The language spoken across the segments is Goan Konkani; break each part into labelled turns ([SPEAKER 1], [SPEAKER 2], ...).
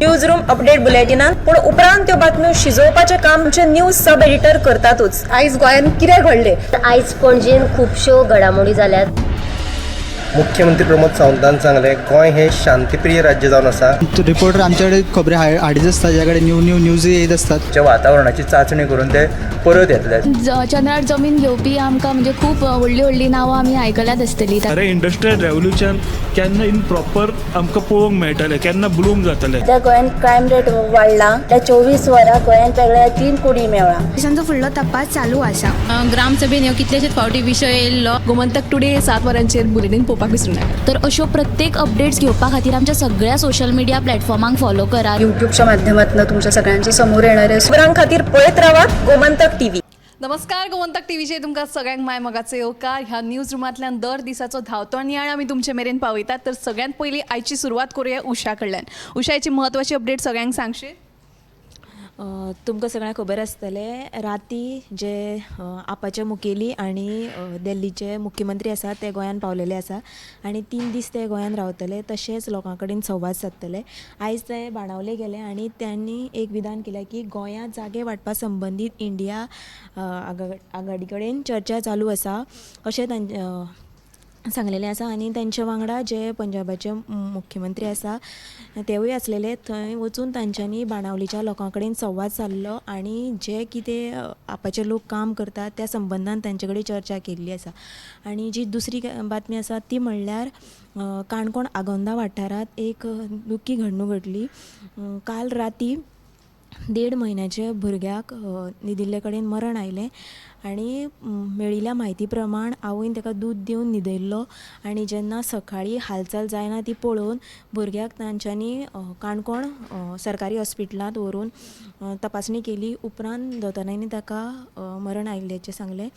[SPEAKER 1] न्यूज रूम अपडेट बुलेटिनान, पूण उपरांत त्यो बातम्यो शिजोवपाचें काम आमचे न्यूज सब एडिटर करतातूच.
[SPEAKER 2] आयज गोंयांत कितें घडलें?
[SPEAKER 3] आयज पणजेन खुबश्यो घडामोडी जाल्यात.
[SPEAKER 4] मुख्यमंत्री प्रमोद सावंतान सांगलें, गोंय हें शांतीप्रिय राज्य जावन आसा.
[SPEAKER 5] रिपोर्टर आमच्याकडे खबरी हाडीत आसता, ज्या कडेन न्यू न्यू न्यूज येत आसतात.
[SPEAKER 6] च्या वातावरणाची चांचणी करून ते परत येतले.
[SPEAKER 7] चंद्रार जमीन घेवपी आमकां म्हणजे खूब व्हडलीं व्हडलीं नांवां आमी आयकल्यात आसतलीं.
[SPEAKER 8] खरें इंडस्ट्रियल रेवोल्युशन केन्ना इन प्रॉपर आमकां पळोवंक मेळटलें, केन्ना ब्लूम जातलें?
[SPEAKER 9] सध्या गोंयांत क्रायम रेट वाडला. त्या 24 वरां गोंयांत वेगळ्या तीन कुडी मेवळा.
[SPEAKER 10] तांचो फुडलो तपास चालू आसा.
[SPEAKER 11] ग्रामसभेन ह्यो कितलेशेच फावटी विशय येयल्लो.
[SPEAKER 2] गोमंतक टुडे 7 वरांचेर बुलेटीन पळोवपाक विसरूं नाका.
[SPEAKER 7] तर अश्यो प्रत्येक अपडेट्स घेवपा खातीर आमच्या सगळ्या सोशल मिडिया प्लॅटफॉर्मांक फॉलो करात.
[SPEAKER 2] युट्यूबच्या माध्यमातून तुमच्या सगळ्यांच्या समोर येणार आहे.
[SPEAKER 1] खबरां खातीर पळयत रावात गोमंतक टीव्ही.
[SPEAKER 12] नमस्कार, गोमंतक टीव्हीचेर तुमकां सगळ्यांक माय मोगाचो येवकार. ह्या न्यूज रुमांतल्यान दर दिसाचो धांवतो नियाळ आमी तुमचे मेरेन पावयतात. तर सगळ्यांत पयलीं आयची सुरवात करुया उषा कडल्यान. उषा, हाची म्हत्वाची अपडेट सगळ्यांक सांगशीत?
[SPEAKER 13] तुमकां सगळ्यांक खबर आसतलें, राती जे आपाचे मुखेली आनी दिल्लीचे मुख्यमंत्री आसा ते गोंयान पावलेले आसा आनी 3 दीस ते गोंयान रावतले, तशेंच लोकां कडेन संवाद सादतले. आयज ते बाणावले गेले आनी त्यांनी एक विधान केलें की गोंयांत जागे वांटपा संबंदीत इंडिया आघाडी कडेन चर्चा चालू आसा अशें तांचे सांगलेलें आसा. आनी तेंच्या वांगडा जे पंजाबाचे मुख्यमंत्री आसा तेवूय आसलेले. थंय वचून तांच्यांनी बाणावलीच्या लोकां कडेन संवाद सादलो आनी जे कितें आपाचे लोक काम करतात त्या संबंदान तांचे कडेन चर्चा केल्ली आसा. आनी जी दुसरी बातमी आसा ती म्हणल्यार काणकोण आगोंदा वाठारांत एक दुख्खी घडणूक घडली. काल राती देड म्हयन्याच्या भुरग्याक न्हिदिल्ले कडेन मरण आयलें आनी मेळिल्ल्या म्हायती प्रमाण आवयन ताका दूद दिवन न्हिदयल्लो आनी जेन्ना सकाळीं हालचाल जायना ती पळोवन भुरग्याक तांच्यांनी काणकोण सरकारी हॉस्पिटलांत व्हरून तपासणी केली. उपरांत दोतोरांनी ताका मरण आयिल्ल्याचें सांगलें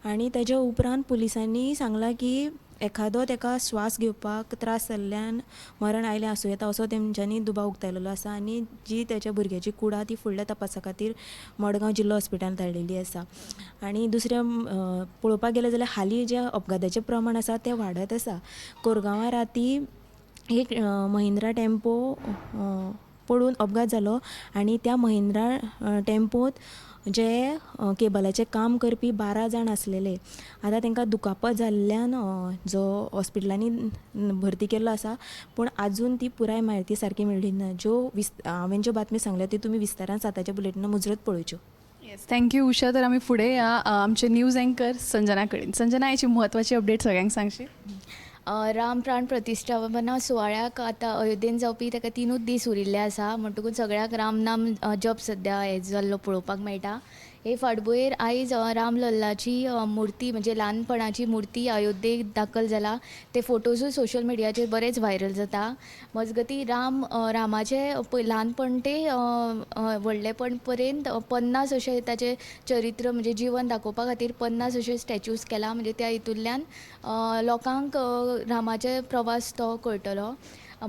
[SPEAKER 13] आनी तेज्या उपरांत पुलिसांनी सांगलां की एखादो ताका श्वास घेवपाक त्रास जाल्ल्यान मरण आयलें आसूं येता असो तेमच्यांनी दुबाव उक्तायलेलो आसा आनी जी तेच्या भुरग्याची कूड आहा ती फुडल्या तपासा खातीर मडगांव जिल्लो हॉस्पिटलांत धाडलेली आसा. आनी दुसरें पळोवपाक गेलें जाल्यार हालीं जें अपघाताचें प्रमाण आसा तें वाडत आसा. कोरगांवां राती एक महिंद्रा टेम्पो पडून अपघात जालो आनी त्या महिंद्रा टेम्पोत जे केबलाचें काम करपी 12 जाण आसलेले. आतां तांकां दुखापत जाल्ल्यान जो हॉस्पिटलांनी भरती केल्लो आसा, पूण आजून ती पुराय म्हायती सारकी मेळ्ळी ना. ज्यो हांवें ज्यो बातमी सांगल्या त्यो तुमी विस्तारान साताच्या बुलेटिना मुजरत पळोवच्यो.
[SPEAKER 12] येस, thank you उषा. तर आमी फुडें या आमचे न्यूज अँकर संजना कडेन. संजना, हाची म्हत्वाची अपडेट सगळ्यांक सांगशीत?
[SPEAKER 7] राम प्राण प्रतिश्ठापना सुवाळ्याक आतां अयोध्येन जावपी ताका तिनूच दीस उरिल्ले आसा, म्हणटकूच सगळ्याक रामनाम जप सद्या हे जाल्लो पळोवपाक मेळटा. हे फाटभुंयेर आयज रामलल्लाची मुर्ती, म्हणजे ल्हानपणाची मुर्ती अयोध्येक दाखल जाला. ते फोटोजूय सोशल मिडियाचेर बरेच व्हायरल जाता. मजगती, रामाचे ल्हानपण ते व्हडलेपण पर्यंत 50 अशे ताचे चरित्र, म्हणजे जिवन दाखोवपा खातीर 50 अशे स्टॅच्यूज केला. म्हणजे त्या हितूंतल्यान लोकांक रामाचे प्रवास तो कळटलो.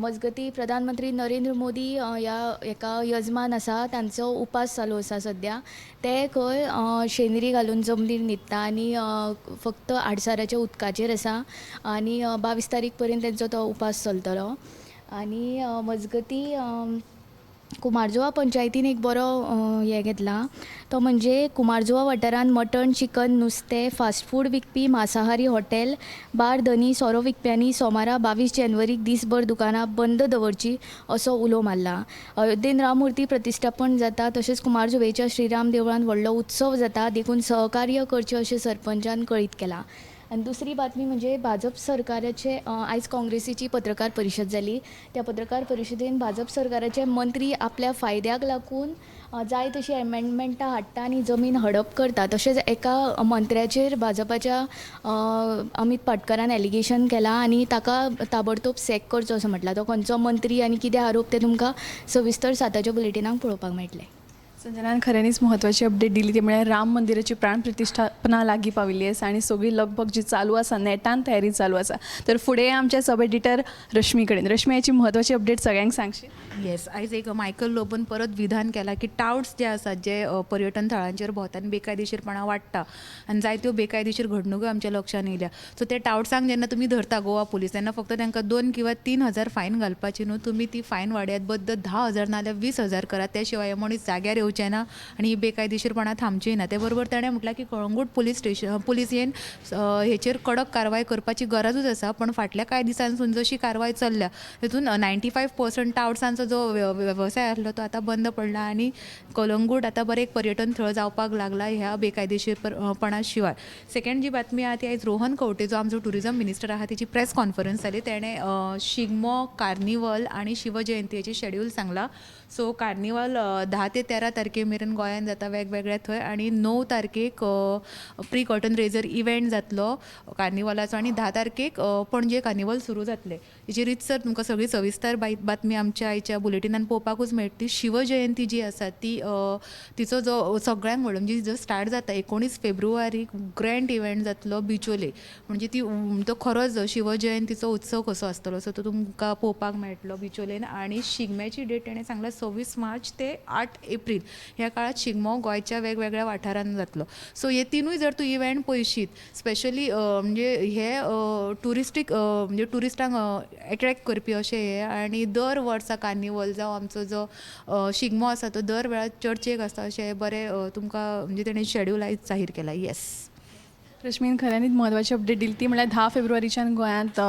[SPEAKER 7] मजगती, प्रधानमंत्री नरेंद्र मोदी ह्या हेका यजमान आसा. तांचो उपास चालू आसा सद्या. ते खंय शेनरी घालून जमनीर न्हिदता आनी फक्त आडसाराच्या उदकाचेर आसा आनी 22 तारीख पर्यंत तेंचो तो उपास चलतलो. आनी मजगती, कुमारजुवा पंचायतीन एक बरो हें घेतला, तो म्हणजे कुमारजुवा वाठारांत मटण, चिकन, नुस्तें, फास्ट फूड विकपी मांसाहारी हॉटेल, बार धनी, सोरो विकप्यांनी सोमारा 22 जानेवारीक दीसभर दुकानां बंद दवरची असो उलो मारला. अयोध्येन राममूर्ती प्रतिश्ठापन जाता, तशेंच कुमारजुवेच्या श्रीराम देवळान व्हडलो उत्सव जाता, देखून सहकार्य करचें अशें सरपंचान कळीत केलां. आनी दुसरी बातमी म्हणजे भाजप सरकाराचे आयज काँग्रेसीची पत्रकार परिशद जाली. त्या पत्रकार परिशदेन भाजप सरकाराचे मंत्री आपल्या फायद्याक लागून जाय तशी एमेंडमेंटां हाडटा आनी जमीन हडप करता. तशेंच एका मंत्र्याचेर भाजपाच्या अमीत पाटकरान एलिगेशन केलां आनी ताका ताबडतोब सॅक करचो असो म्हटलां. तो खंयचो मंत्री आनी कितें आरोप ते तुमकां सविस्तर साताच्या बुलेटिनाक पळोवपाक मेळटले.
[SPEAKER 12] संजनान खऱ्यांनीच म्हत्वाची अपडेट दिली ती म्हळ्यार राम मंदिराची प्राण प्रतिश्ठापना लागीं पाविल्ली आसा आनी सगळी लगबग जी चालू आसा, नेटान तयारी चालू आसा. तर फुडें आमच्या सब एडिटर रश्मी कडेन. रश्मी, हाची म्हत्वाची अपडेट सगळ्यांक सांगशी?
[SPEAKER 14] येस, आयज एक मायकल लोबोन परत विधान केलां की टावट्स जे आसात, जे पर्यटन थळांचेर भोंवता आनी बेकायदेशीरपणां वाडटा आनी जायत्यो बेकायदेशीर घडणुको आमच्या लक्षान येयल्या. सो ते टावट्सांक जेन्ना तुमी धरता गोवा पुलीस, तेन्ना फक्त तांकां 2 किंवा 3 हजार फायन घालपाची न्हू, तुमी ती फायन वाडयात, बद्द 10,000 नाजाल्यार 20,000 करात. त्या शिवाय मनीस जाग्यार येवचे ना आनी ही बेकायदेशीरपणां थांबची ना. ते बरोबर ताणें म्हटलां की कळंगूट पुलीस स्टेशन पुलिसेन हेचेर कडक कारवाय करपाची गरजूच आसा, पण फाटल्या कांय दिसांसून जशी कारवाय चल्ल्या तितून 95% टावट्सांचो जो वेवसाय आसलो तो आतां बंद पडला आनी कलंगूट आतां बरें एक पर्यटन थळ जावपाक लागला ह्या बेकायदेशीरपणा शिवाय. सेकंड जी बातमी आहा ती आयज रोहन खंवटे जो आमचो टुरिजम मिनिस्टर आहा तेची प्रेस कॉन्फरन्स जाली. तेणें शिगमो, कार्निवल आनी शिवजयंतीचें शेड्यूल सांगलां. सो कार्निवल 10 ते 13 तारखे मेरेन गोंयांत जाता वेगवेगळ्या थंय आनी 9 तारखेक प्री कर्टन रेजर इव्हेंट जातलो कार्निवलाचो आनी 10 तारखेक पणजे कार्निवल सुरू जातलें. हेची रितसर तुमकां सगळी सविस्तर बातमी आमच्या आयच्या बुलेटिनान पळोवपाकूच मेळटली. शिवजयंती जी आसा ती तिचो जो सगळ्यांत व्हडलो म्हणजे जो स्टार्ट जाता 19 फेब्रुवारीक ग्रँड इव्हेंट जातलो बिचोले, म्हणजे ती तो खरोच शिवजयंतीचो उत्सव कसो आसतलो सो तो तुमकां पळोवपाक मेळटलो बिचोलेन. आनी शिगम्याची डेट तेणें सांगला 26 मार्च ते 8 एप्रील ह्या काळात शिगमो गोंयच्या वेगवेगळ्या वाठारांत जातलो. सो हे तिनूय जर तूं इव्हेंट पळयशीत स्पेशली म्हणजे हे ट्युरिस्टीक म्हणजे ट्युरिस्टांक एट्रेक्ट करपी अशें हे, आनी दर वर्सा कार्निवल जावं आमचो जो शिगमो आसा तो दर वेळार चर्चेक आसता अशें बरें तुमकां म्हणजे तेणें शेड्यूल आयज जाहीर केला. येस
[SPEAKER 12] रश्मीन खऱ्यांनीच म्हत्वाची अपडेट दिली ती म्हळ्यार 10 फेब्रुवारीच्यान गोंयांत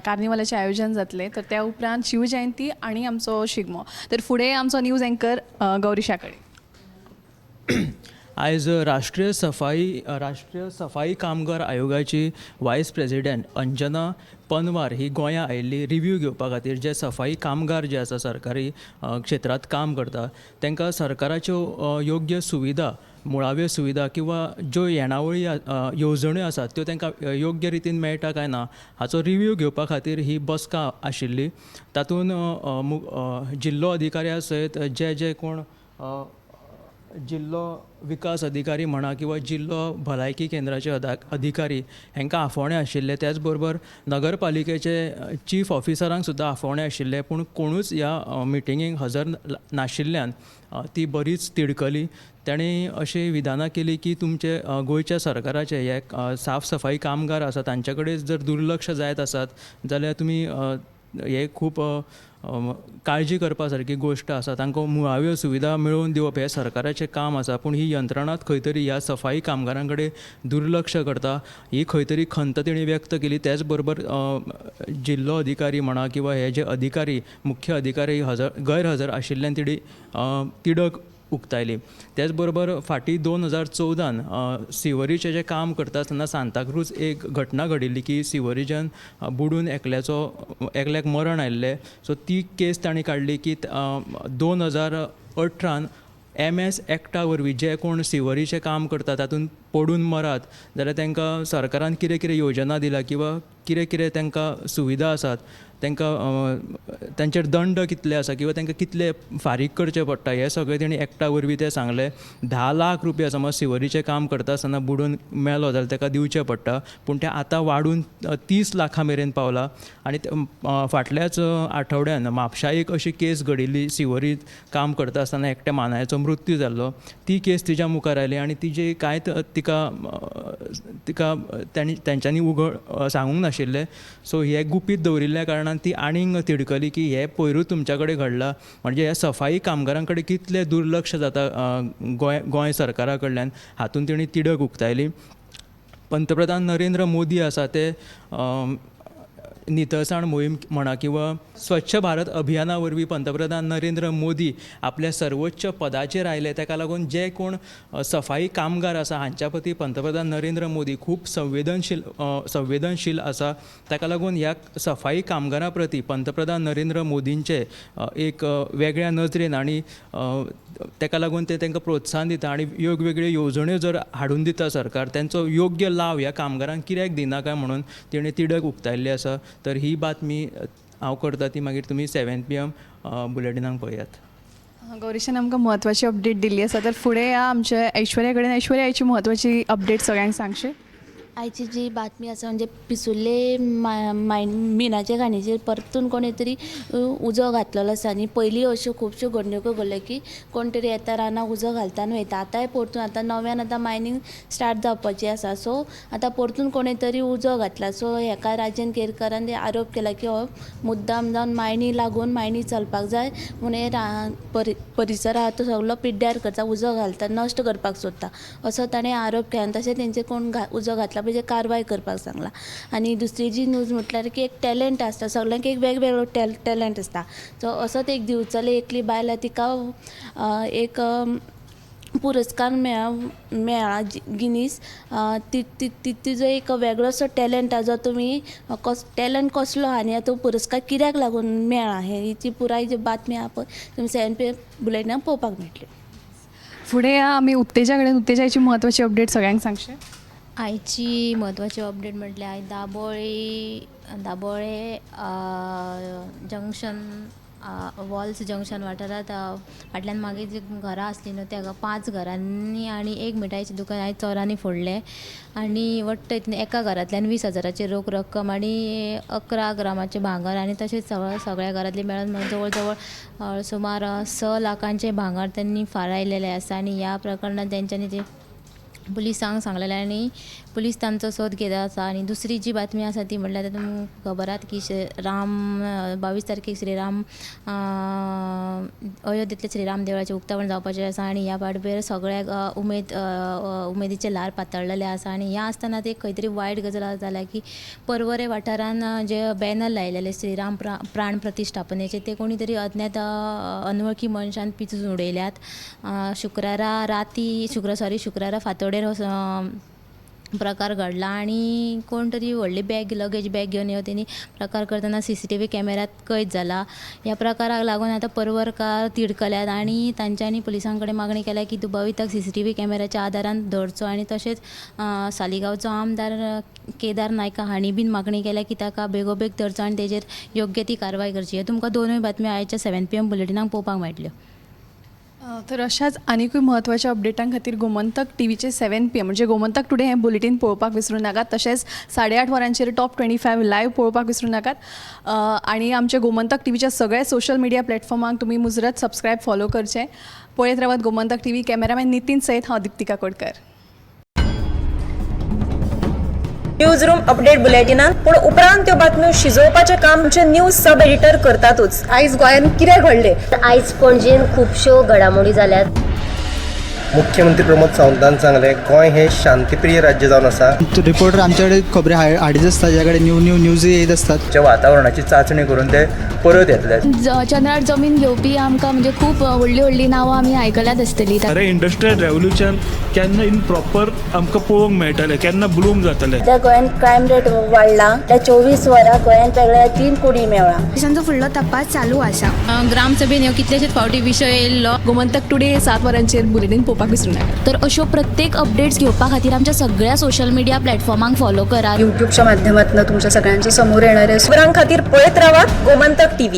[SPEAKER 12] कार्निवालाचें आयोजन जातलें, तर त्या उपरांत शिवजयंती आनी आमचो शिगमो. तर फुडें आमचो न्यूज एंकर गौरीशा कडेन.
[SPEAKER 15] आयज राष्ट्रीय सफाई कामगार आयोगाची वायस प्रेसिडेंट अंजना पनवार ही गोंया आयिल्ली रिव्यू घेवपा खातीर. जे सफाई कामगार जे आसा सरकारी क्षेत्रांत काम करता तांकां सरकाराच्यो योग्य सुविधा, मुळाव्यो सुविधा किंवा ज्यो येणावळी येवजण्यो आसात त्यो तांकां योग्य रितीन मेळटा काय ना हाचो रिव्यू घेवपा खातीर ही बसका आशिल्ली. तातूंत जिल्लो अधिकाऱ्या सयत जे जे कोण जिल्लो विकास अधिकारी म्हणा किंवा जिल्लो भलायकी केंद्राचे अधिकारी हांकां आफोवणें आशिल्लें. त्याच बरोबर नगरपालिकेचे चीफ ऑफिसरांक सुद्दां आफोवणें आशिल्लें, पूण कोणूच ह्या मिटिंगेक हजर नाशिल्ल्यान ती बरीच तिडकली. ताणें अशी विधानां केली की तुमचे गोंयच्या सरकाराचे हे साफ सफाई कामगार आसा तांचे कडेन जर दुर्लक्ष जायत आसात जाल्यार तुमी हे खूब काळजी करपा सारकी गोश्ट आसा. तांकां मुळाव्यो सुविधा मेळोवन दिवप हें सरकाराचें काम आसा, पूण ही यंत्रणात खंय तरी ह्या सफाई कामगारां कडेन दुर्लक्ष करता ही खंय तरी खंत तेणी व्यक्त केली. त्याच बरोबर जिल्लो अधिकारी म्हणा किंवा हे जे अधिकारी मुख्य अधिकारी गैरहजर आशिल्ल्यान तेणी तिडक उक्तायली. त्याच बरोबर फाटीं 2014 सिवरीचें जें काम करता आसतना सांताक्रूज एक घटना घडिल्ली की सिवरीच्यान बुडून एकल्याक मरण आयिल्लें. सो ती केस तांणी काडली की 2018 MS एक्टा वरवीं जे कोण सिवरीचें काम करता तातूंत पडून मरात जाल्यार तांकां सरकारान कितें कितें योजना दिल्या किंवा कितें कितें तांकां सुविधा आसात, तांकां तांचेर दंड कितले आसा किंवा तांकां कितले फारीक करचे पडटा हें सगळें तेणी एक्टा वरवीं तें सांगलें. 10 लाख रुपया समज सिवरीचें काम करता आसतना बुडून मेलो जाल्यार ताका दिवचें पडटा, पूण तें आतां वाडून 30 लाखां मेरेन पावलां. आनी फाटल्याच आठवड्यान म्हापशा एक अशी केस घडिल्ली, सिवरींत काम करता आसतना एकट्या मानायाचो मृत्यू जाल्लो, ती केस तिच्या मुखार आयली आनी तिजे कांय तिका तिका तांच्यांनी उगड सांगूंक नाशिल्लें. सो हें गुपीत दवरिल्ल्या कारणान ती आनीक तिडकली की हें पयरूच तुमच्या कडेन घडलां, म्हणजे ह्या सफाई कामगारां कडेन कितलें दुर्लक्ष जाता गोंय सरकारा कडल्यान हातूंत तेणी तिडक उक्तायली. पंतप्रधान नरेंद्र मोदी आसा ते नितळसाण मोहीम म्हणा किंवा स्वच्छ भारत अभियाना वरवीं पंतप्रधान नरेंद्र मोदी आपल्या सर्वोच्च पदाचेर आयले, ताका लागून जे कोण सफाई कामगार आसा हांच्या प्रती पंतप्रधान नरेंद्र मोदी खूब संवेदनशील आसा. ताका लागून ह्या सफाई कामगारां प्रती पंतप्रधान नरेंद्र मोदींचे एक वेगळ्या नजरेन आनी ताका लागून ते तांकां प्रोत्साहन दिता आनी वेगवेगळ्यो येवजण्यो जर हाडून दिता सरकार तांचो योग्य लाव ह्या कामगारांक कित्याक दिना काय म्हणून तेणें तिडक उक्तायल्ली आसा. तर ही बातमी हांव करता ती मागीर तुमी 7 PM बुलेटिनाक पळयात.
[SPEAKER 12] गौरीशान आमकां म्हत्वाची अपडेट दिल्ली आसा. तर फुडें या आमच्या ऐश्वर्या कडेन. ऐश्वर्या, आयची म्हत्वाची अपडेट सगळ्यांक सांगशी?
[SPEAKER 9] आयची जी बातमी आसा म्हणजे पिसुर्ले मिनाच्या खाणीचेर परतून कोणी तरी उजो घातलेलो आसा आनी पयलीं अश्यो खुबश्यो घडणुको घडल्यो की कोण तरी येता रानाक उजो घालता आनी वयता. आतांय परतून आतां नव्यान आतां मायनींग स्टार्ट जावपाची आसा, सो आतां परतून कोणी तरी उजो घातला. सो हेका राजन केरकरान आरोप केला की हो मुद्दाम जावन मायनी लागून मायनी चलपाक जाय म्हूण हे परिसर आहा तो सगलो पिड्ड्यार करता, उजो घालता, नश्ट करपाक सोदता असो ताणें आरोप केला. आनी तशें तेंचे कोण उजो घातला पळय कारवाय करपाक सांगला. आनी दुसरी जी न्यूज म्हटल्यार की एक टॅलंट आसता, सगल्यांक एक वेगवेगळो टॅलंट आसता. सो असोच एक दिवचले एकली बायल तिका एक पुरस्कार मेळ्ळा गिनीस. तिजो एक वेगळोसो टॅलंट आसा जो तुमी टॅलंट कसलो आनी तो पुरस्कार कित्याक लागून मेळ्ळा हेची पुराय जी बातमी आहा पळय तुमी 7 PM बुलेटिनाक पळोवपाक मेळटली.
[SPEAKER 12] फुडें या आमी उत्तेजा कडेन. उत्तेजाची म्हत्वाची अपडेट सगळ्यांक सांगशे?
[SPEAKER 11] आयची म्हत्वाची अपडेट म्हटल्यार आयज दाबोळे जंक्शन, वॉल्स जंक्शन वाठारांत फाटल्यान मागीर जी घरां आसली न्हू त्या 5 घरांनी आनी एक मिठायेचें दुकान आयज चोरांनी फोडलें आनी वट्ट एका घरांतल्यान 20,000 रोख रक्कम आनी 11 ग्रामाचें भांगर आनी तशेंच सगळ्या घरांतली मेळून जवळ जवळ सुमार 6 लाखांचें भांगर त्यांनी फारायलेलें आसा. आनी ह्या प्रकरणांत तेंच्यांनी ते पुलिसांक सांगलेलें आनी पुलीस तांचो सोद घेत आसा. आनी दुसरी जी बातमी आसा ती म्हणल्यार तुमकां खबर आहा की राम 22 तारखेक श्रीराम अयोध्येंतले श्रीराम देवळाचें उक्तावण जावपाचें आसा आनी ह्या फाटभुंयेर सगळ्याक उमेदीचें ल्हार पातळलेलें आसा. आनी ह्या आसतना ते खंय तरी वायट गजाल जाल्या की पर्वरे वाठारान जे बॅनर लायलेले श्रीराम प्राण प्रतिश्ठापनेचे ते कोणी तरी अज्ञात अनवळखी मनशान पिचून उडयल्यात. शुक्रारा राती शुक्रारा फांतोडेर प्रकार घडला आनी कोण तरी व्हडली बॅग लगेज बॅग घेवन येवन तेणी प्रकार करतना CCTV कॅमेऱ्यांत कैद जाला. ह्या प्रकाराक लागून आतां पर्वरकार तिडकल्यात आनी तांच्यांनी पुलिसां कडेन मागणी केल्या की दुबाविताक CCTV कॅमेऱ्याच्या आदारान धरचो आनी तशेंच सालिगांवचो आमदार केदार नायका हांणी बीन मागणी केल्या की ताका बेगोबेग धरचो आनी तेजेर योग्य ती कारवाय करची. ह्यो तुमकां दोनूय बातम्यो आयच्या 7 PM बुलेटिनाक पळोवपाक मेळटल्यो.
[SPEAKER 12] तर अशाच आनिकूय म्हत्वाच्या अपडेटां खातीर गोमंतक टीव्हीचे 7 PM म्हणजे गोमंतक टुडे हें बुलेटीन पळोवपाक विसरूं नाकात. तशेंच 8:30 वरांचेर टॉप 25 लायव्ह पळोवपाक विसरूं नाकात. आनी आमच्या गोमंतक टीव्हीच्या सगळ्या सोशल मिडिया प्लॅटफॉर्मांक तुमी मुजरत सबस्क्रायब फॉलो करचें. पळयत रावात गोमंतक टीव्ही. कॅमेरामॅन नितीन सयत हांव Deeptika Kodkar.
[SPEAKER 1] News room update बुलेटिनात पूण उपरांत त्यो बातम्यो शिजोवपाचें काम आमचे न्यूज सब एडिटर करतातूच.
[SPEAKER 2] आयज गोंयांत कितें घडलें?
[SPEAKER 3] आयज पणजेन खुबश्यो घडामोडी जाल्यात.
[SPEAKER 4] मुख्यमंत्री प्रमोद सावंतान सांगलें गोंय हें शांतीप्रिय राज्य जावन आसा.
[SPEAKER 5] रिपोर्टर आमच्याकडे खबरी हाडीत आसता, ज्या कडेन न्यू न्यू न्यूज येत आसतात.
[SPEAKER 6] वातावरणाची चांचणी करून ते परत येतले.
[SPEAKER 7] चंद्रार जमीन घेवपी आमकां म्हणजे खूब व्हडली व्हडली नांवां आमी आयकल्यात आसतली.
[SPEAKER 8] खरें इंडस्ट्रियल रेवोल्युशन केन्ना इन प्रॉपर आमकां पळोवंक मेळटलें, केन्ना ब्लूम जातलें.
[SPEAKER 9] सध्या गोंयांत क्रायम रेट वाडला. त्या 24 वरां गोंयांत वेगळ्या 3 कुडी मेळ्ळा.
[SPEAKER 10] पोलिसांचो फुडलो तपास चालू आसा.
[SPEAKER 11] ग्रामसभेन ह्यो कितलेशेच फावटी विशय येयल्लो.
[SPEAKER 12] गोमंतक टुडे 7 वरांचेर बुलेटीन पळोवपाक विसरूं नाका.
[SPEAKER 7] तर अश्यो प्रत्येक अपडेट्स घेवपा खातीर आमच्या सगळ्या सोशल मिडिया प्लॅटफॉर्मांक फॉलो करात.
[SPEAKER 2] यूट्यूबच्या माध्यमातून तुमच्या सगळ्यांच्या समोर येणारे
[SPEAKER 1] खबरां खातीर पळयत रावात गोमंतक टीव्ही.